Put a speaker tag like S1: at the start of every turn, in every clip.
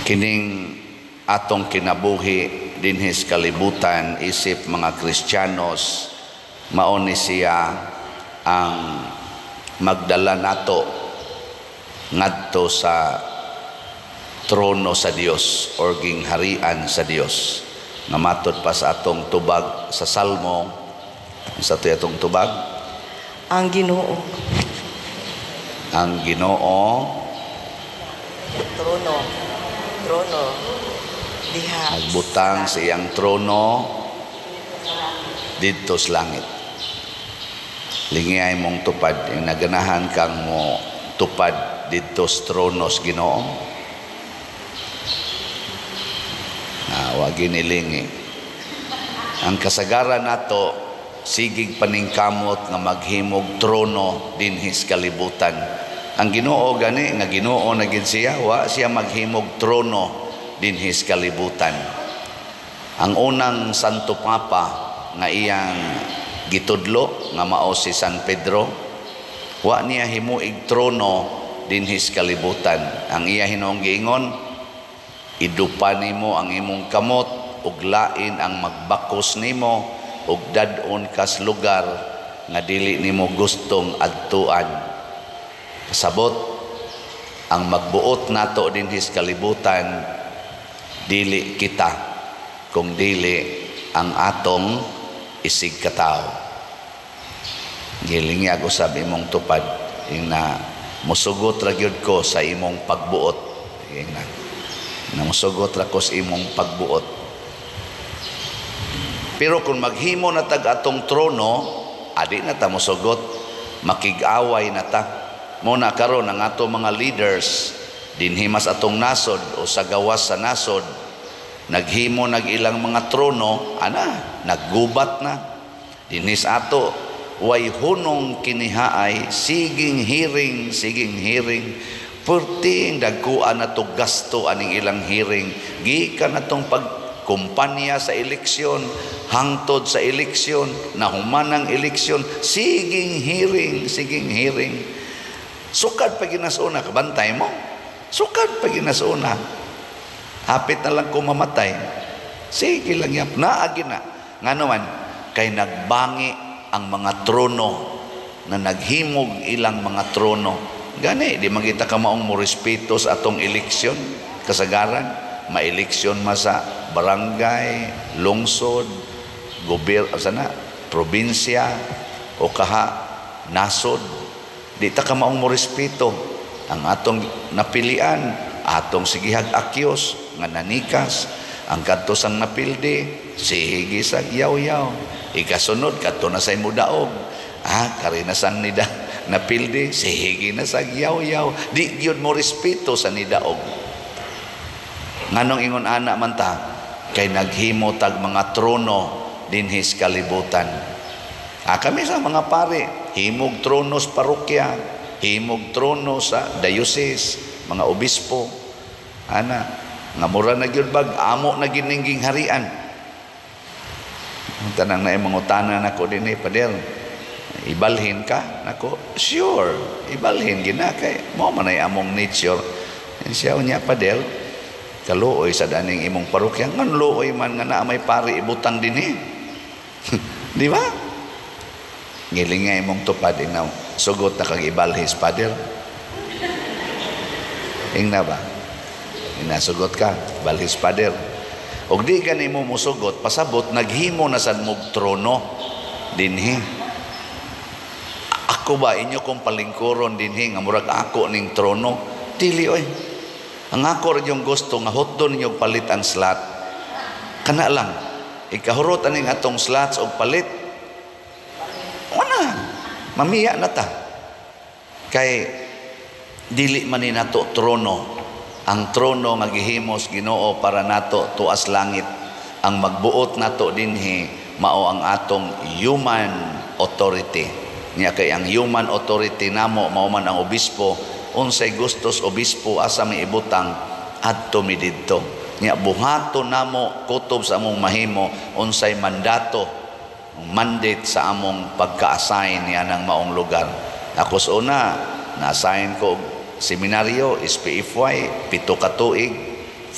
S1: Kining atong kinabuhi dinhi sa kalibutan isip mga Kristiyanos, mao ni siya ang magdala nato ngadto sa trono sa Dios or gingharian sa Dios. Nga matod pa sa atong tubag sa Salmo, sa atong tubag,
S2: Ang Ginoo.
S1: Ang Ginoo
S2: Trono. Trono. Diha.
S1: Nagbutang sa iyang trono didto sa langit. Lingiyay mong tupad, yung naganahan kang mo tupad didto sa trono sa Ginoo. Na wa ginilingi. Ang kasagaran nato sigig paningkamot nga maghimog trono dinhi sa kalibutan. Ang Ginoo gani nga Ginoo na gid siya, wa siya maghimog trono dinhi sa kalibutan. Ang unang Santo Papa nga iyang gitudlo nga mao si San Pedro, wa niya himuig trono dinhi sa kalibutan. Ang iya hinuong giingon, idupa nimo ang imong kamot ug lain ang magbakos nimo ug dad-on kas lugar nga dili nimo gustong adtuan. Kasabot, ang magbuot nato dinhi sa kalibutan dili kita kung dili ang atong isig katawo. Giling usab imong tupad ing na musugot ra gyud ko sa imong pagbuot. Ing na musugot ra ko sa imong pagbuot. Pero kung maghimo na tag atong trono, adi na ta musugot, makig-away na ta. Muna karon ang ato mga leaders dinhi mas atong nasod o sa gawas sa nasod, naghimo nag ilang mga trono, ana, naggubat na. Dinhi sa ato way hunong kinihaay, siging hearing, siging hearing. Perting dagkuan na to gasto aning ilang hearing. Gikan atong pagkumpanya sa eleksyon, hangtod sa eleksyon, nahuman ang eleksyon, siging hearing, siging hearing. Sukad pa ginasuna, kabantay mo. Sukad pa ginasuna. Hapit na lang ko mamatay. Sige lang yap, naagi na. Nga naman, kay nagbangi ang mga trono na naghimog ilang mga trono. Gani, di magita ka maong mo respeto sa atong eleksyon, kasagaran, ma-eleksyon ma sa barangay, lungsod, gobyerno, sana, probinsya, o kaha, nasod. Di ta ka maong mo respeto. Ang atong napilian, atong sigihag akyos, nga nanikas, ang kadto sang napildi, sige sag yaw-yaw. Ikasunod, kadto na sa imudaog. Ah, kari na sang nida, napildi, sige na sag yaw-yaw. Di gyud mo respeto sa nidaog. Nganong ingon ana man ta, kay naghimo tag mga trono dinhi sa kalibutan. Ah, kami sa mga pare, himog trono sa parokya, himog trono sa diocese, mga obispo. Ana, nga mura na gyud bag amo na giningging harian. Ang tanang na mangutana nako dinhi, "Pader, ibalhin ka?" Nako, "Sure, ibalhin gina kay mao man ay among nature." Siya unya, "Pader, kaluoy sa daning imong parokya." Ngan luoy man nga naa may pari ibutang dinhi? Di ba? Ngiling nga imong tupad inaw, sugot na kag ibalhis, Pader. Ingna ba? Inasugot ka, balhis, Pader. Og di gani mo musugot, pasabot naghimo na sad mog trono dinhi. Ako ba inyo kong palingkuron dinhi nga murag ako ning trono? Dili oy. Ang ako ra yung gusto nga hotdon ninyo palit ang slot. Kana lang. Ikahurot aning atong slots og palit. Wala. Mamiya na ta. Kay dili man ni nato trono. Ang trono nga gihimos Ginoo para nato tuas langit. Ang magbuot nato dinhi mao ang atong human authority. Nya kay ang human authority namo mao man ang obispo, unsay gustos obispo asa mi ibutang adto mi didto. Nya buhaton namo kutob sa among mahimo unsay mandato, mandate sa among pagka-assign niya ng maong lugar. Ako sa una, na-assign ko og seminaryo, SPFY, 7 ka tuig,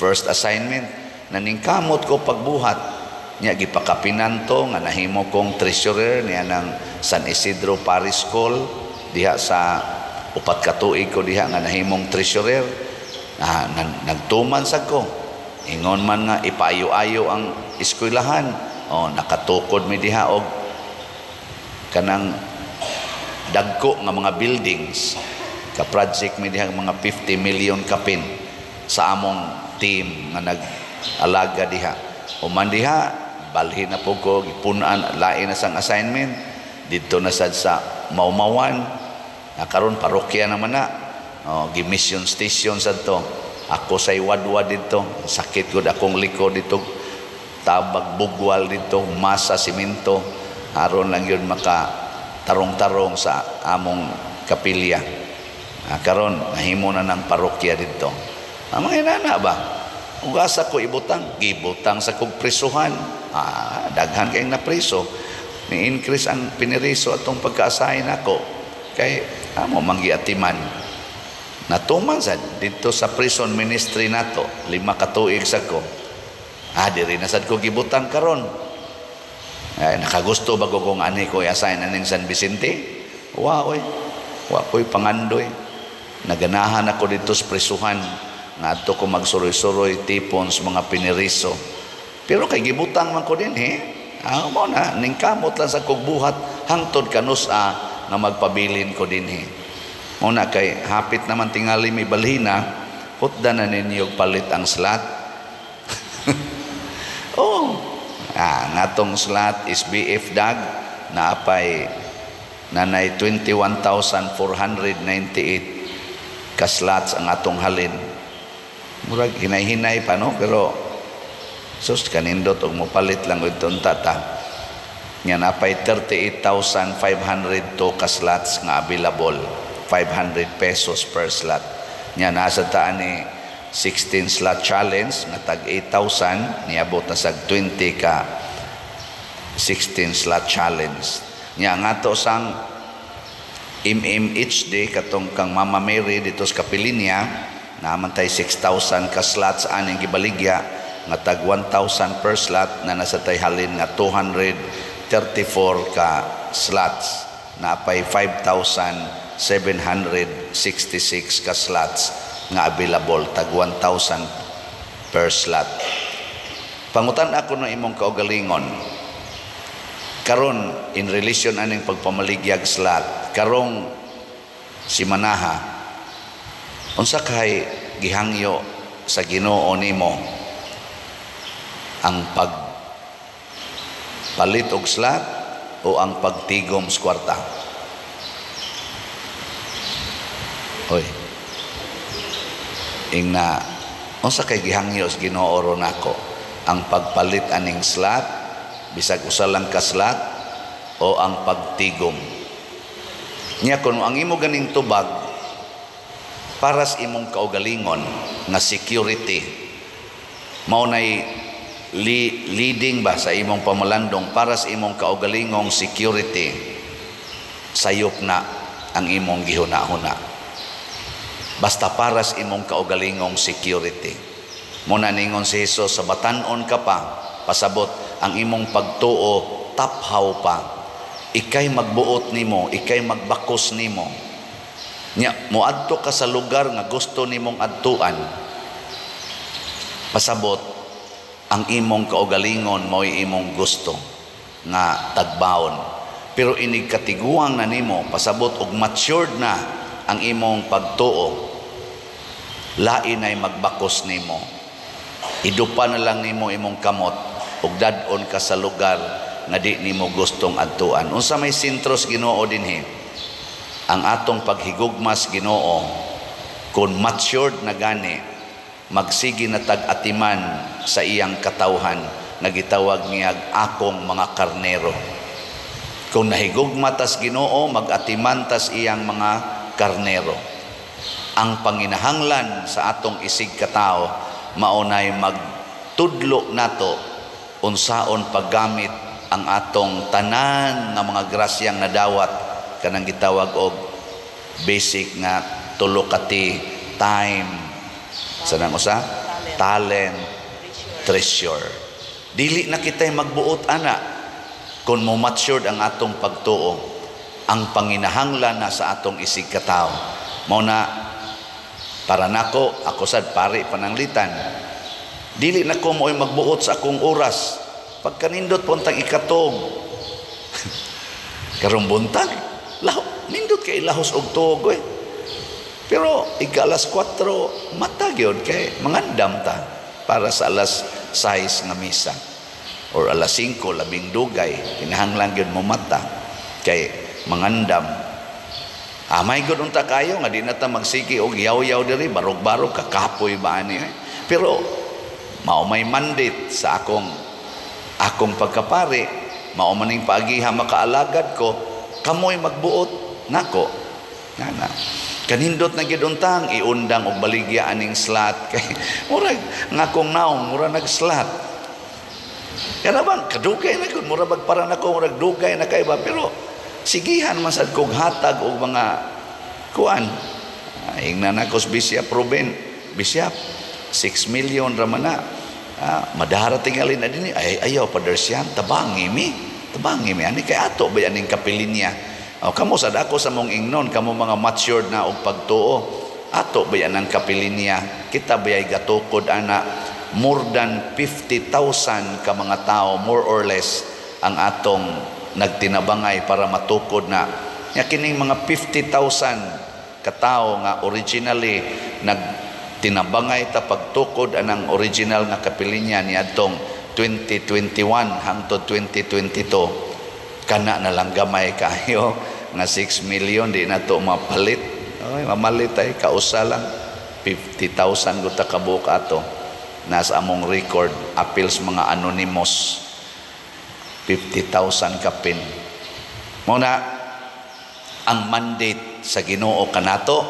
S1: First assignment, naningkamot ko pagbuhat. Nya gipakapinan to nga nahimo kong treasurer niya ng San Isidro Parish School diha sa 4 ka tuig ko diha nga nahimong treasurer. Nagtuman sad ko. Ingon man nga ipaayo-ayo ang eskwelahan. Oh, nakatukod mi diha og kanang dagko nga mga buildings. Ka project mi diha mga 50 million kapin sa among team nga nag-alaga diha. Human diha, balhin na po ko, gipunan, lain na sang assignment. Didto na sad sa Maumawan. Na karon parokya naman na. Oh, gi-mission station sad to. Ako say wadwa didto. Sakit gud akong likod dito. Tabag bugwal dito, masa simento. Aron lang yun maka tarong-tarong sa among kapilya. Karon nahimo na ng parokya didto. Ang mga inana ba? Ug asa ko ibutang? Gibutang sa kog prisuhan. Daghan kayong napriso. Ni-increase ang piniriso atong pagka-assign ako. Kay amo manggiatiman. Natuman sad didto sa prison ministry nato, 5 ka tuig sad ko. Diri na sad ko gibutang karon. Ay, nakagusto ba ko kung ani ko i-assign aning San Vicente? Wa oy. Wa ko'y pangandoy. Naganahan ako dito sa prisuhan. Ngadto ko magsuroy-suroy tipon sa mga piniriso. Pero kay gibutang man ko din he. Mo na ningkamot lang sa kog buhat hangtod kanus-a nga magpabilin ko dinhi. Mo na kay hapit naman tingali mi balhina, hutda na ninyo palit ang slot. Oh, ngatong slot is BF Dag naapay nanay 21,498 ka slots ang atong halin. Murag hinay-hinay pa no, pero sus kanindot og mopalit lang og tata. Nga napay 38,502 ka slots nga available, 500 pesos per slot. Nya nasa taan ni 16 slot challenge nga tag 8,000, niabot na sag 20 ka 16 slot challenge. Nya ngato sang MMHD katong kang Mama Mary dito sa Kapilinya, naman tay 6,000 ka slots aning gibaligya nga tag 1,000 per slot na nasa tay halin nga 234 ka slots, napay 5,766 ka slots nga available tag 1,000 per slot. Pangutan ako no imong kaugalingon karon in relation aning pagpamaligyag slot karong si Manaha, unsa kay gihangyo sa Ginoo nimo ang pagpalit og slot o ang pagtigom sa kwarta? Hoy. Ingna unsa kay gihangyo sa Ginoo ron nako ang pagpalit aning slot bisag usa lang ka slot o ang pagtigom? Nya kun ang imo ganing tubag para sa imong kaugalingon nga security, mao nay leading ba sa imong pamalandong para sa imong kaugalingong security, sayop na ang imong gihuna-huna. Basta para sa imong kaugalingong security. Muna ningon si Jesus, sa batan-on ka pa, pasabot ang imong pagtuo taphaw pa. Ikay magbuot nimo, ikay magbakos nimo. Nya moadto ka sa lugar nga gusto nimong adtuan. Pasabot ang imong kaugalingon mao'y imong gusto nga tagbaon. Pero inig katiguang na nimo, pasabot og matured na ang imong pagtuo, lain ay magbakos nimo. Idupa na lang nimo imong kamot ug dad-on ka sa lugar nga di nimo gustong adtuan. Unsa may sentros Ginoo dinhi? Ang atong paghigugmas Ginoo, kung matured na gani, magsige na tag-atiman sa iyang katawhan nga gitawag niya akong mga karnero. Kung nahigugma tas Ginoo, mag-atiman tas iyang mga karnero. Ang panginahanglan sa atong isig katao maunay magtudlo nato unsaon paggamit ang atong tanan nga mga grasyang nadawat kanang gitawag og basic nga tulo ka T: time, sa nang usa, Talent, treasure. Dili na kita'y magbuot ana kung mo matured ang atong pagtuo. Ang panginahanglan na sa atong isig katao. Mao na para nako, ako sad pari pananglitan. Dili na ko mo'y magbuot sa akong oras. Pagkanindot puntang ikatog. Karong buntag, laho, nindot kay lahos og tuog eh. Pero ika alas 4, mata gyud kay mangandam ta para sa alas 6 nga misa. Or alas 5, labing dugay, kinahanglan gyud mo mata kay mangandam. May gud unta kayo nga di na ta magsige og yaw-yaw diri, barog-barog kakapoy ba ani eh. Pero mao may mandate sa akong akong pagkapari, mao maning paagiha makaalagad ko, kamoy magbuot nako. Nana. Kanindot na gyud untang iundang og baligya aning slot kay murag nga akong naong mura nag-slot. Kana bang kadugay na gud, mura bag para nako murag dugay na kay ba, pero sigihan man sad kog hatag og mga kuan. Ingnan ako sa Bishop Ruben, Bishop, 6 million ra man na. Madara tingali na dinhi, ay ayaw Father Sean, tabangi mi. Tabangi mi ani kay ato ba aning kapilinya. O kamo sad ako sa mong ingnon, kamo mga matured na og pagtuo, ato ba yan ang kapilinya? Kita ba ay gatukod ana more than 50,000 ka mga tao, more or less, ang atong nagtinabangay para matukod na. Nya kining mga 50,000 katao nga originally nagtinabangay ta pagtukod anang original nga kapilinya niadtong 2021 hangtod 2022, kana na lang gamay kayo nga 6 million di na to mapalit. Ay, mamalit ay kausa lang 50,000 guta kabuok ato nasa among record appeals mga anonymous, 50,000 kapin. Mao na ang mandate sa Ginoo kanato,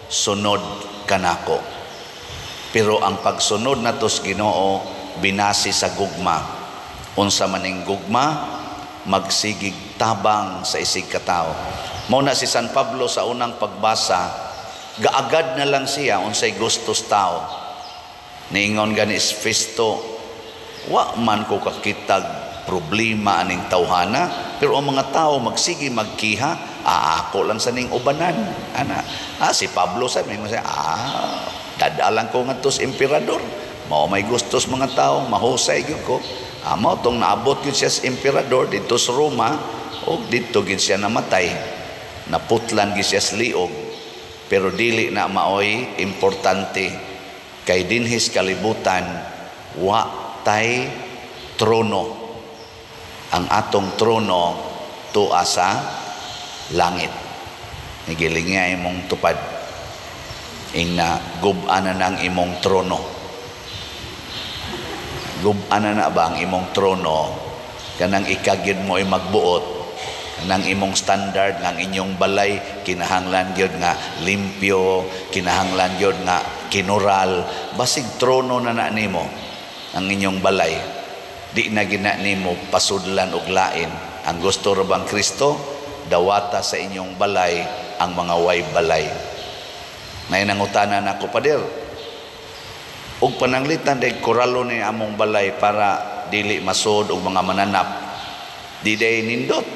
S1: sunod kanako. Pero ang pagsunod nato sa Ginoo binasi sa gugma. Unsa maning gugma? Magsigig tabang sa isig katao. Mao na si San Pablo sa unang pagbasa, gaagad na lang siya unsay gustos tao. Niingon gani si Festo, wa man ko kakitag problema aning tawhana, pero ang mga tao magsige magkiha, ako lang sa ning ubanan. Ana, si Pablo sa may mga dadalang ko ngadto sa emperador. Mao may gustos mga tao, mahusay gyud ko. Mao tong naabot gyud siya sa emperador didto sa Roma, og didto gyud siya namatay. Naputlan gyud siya sa liog. Pero dili na maoy importante kay dinhis kalibutan wa tay trono. Ang atong trono tua sa langit. Nigiling nga imong tupad. Ingna gub-an na ng imong trono. Gub-an na na ba ang imong trono? Kanang ikagyud mo ay magbuot. Kanang imong standard ng inyong balay kinahanglan gyud nga limpyo, kinahanglan gyud nga kinural. Basig trono na na nimo ang inyong balay. Di na gina nimo pasudlan og lain. Ang gusto ra bang Kristo dawata sa inyong balay ang mga way balay. Nay nangutana nako, Pader, og pananglitan day koralo ni among balay para dili masud og mga mananap. Di day nindot,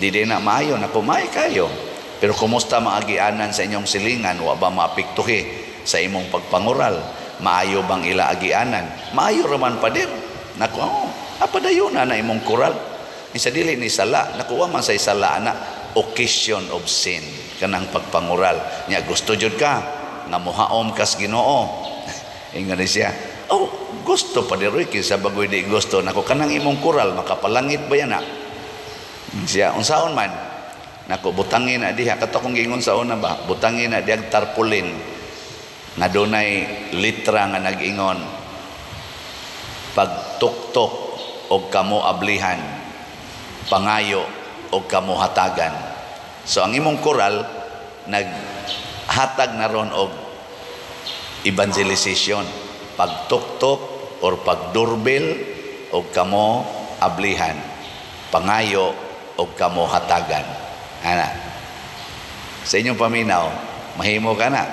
S1: di day na maayo, nako maay kayo. Pero kumusta maagianan sa inyong silingan? Wa ba maapektuhi sa imong pagpangural? Maayo bang ila agianan? Maayo raman, Pader. Nako, oh, apadayon na na imong kural. Isa dili ni sala, nakuha man sa sala na occasion of sin kanang pagpangural. Nya gusto jud ka nga mohaom kas Ginoo. Ingon siya, oh, gusto pa diroy kinsa bagoy di gusto. Nako kanang imong kural makapalangit ba yan na? Siya unsaon man? Nako butangin na diha kato kong giingon sa una ba? Butangin na diha tarpaulin nga dunay litra nga nag-ingon pagtuktok og kamo ablihan, pangayo og kamo hatagan. So ang imong koral naghatag na ron og evangelization, pagtuktok or pagdoorbell og kamo ablihan, pangayo og kamo hatagan. Ana. Sa inyong paminaw, mahimo ka na.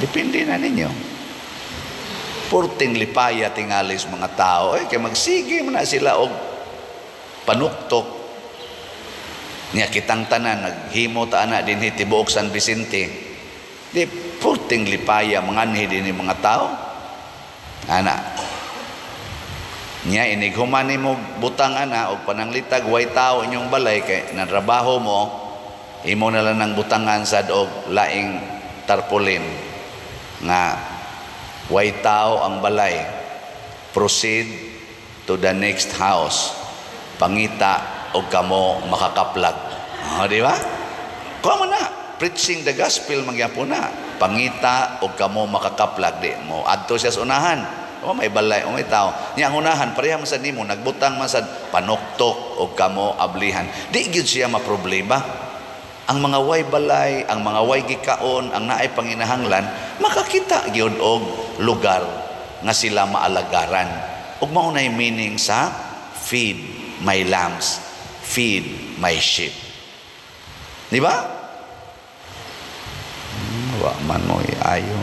S1: Depende na ninyo. Purting lipaya tingali sa mga tao. Eh, kay magsige man na sila og panuktok. Niya kitang tanan, naghimo ta ana dinhi tibuok San Vicente. Di purting lipaya manganhi dinhi mga tao. Ana. Nya inig human nimo butang ana og pananglitag way tao inyong balay kay natrabaho mo, imo na lang nang butangan sad og laing tarpaulin nga "Way tao ang balay, proceed to the next house, pangita og kamo makakaplag." Oh, di ba? Kuha na, preaching the gospel magyapon na. Pangita og kamo makakaplag, di mo adto siya sa unahan. Oh, may balay, oh, may tao. Nya ang unahan pareha man sad nimo, nagbutang man sad "Panuktok og kamo ablihan." Di gyud siya maproblema. Ang mga way balay, ang mga way gikaon, ang naay panginahanglan, makakita gyud og lugar nga sila maalagaran. Ug mao nay meaning sa "Feed my lambs, feed my sheep." Di ba? Wa man mo ayo.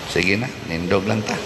S1: Sige na, nindog lang ta.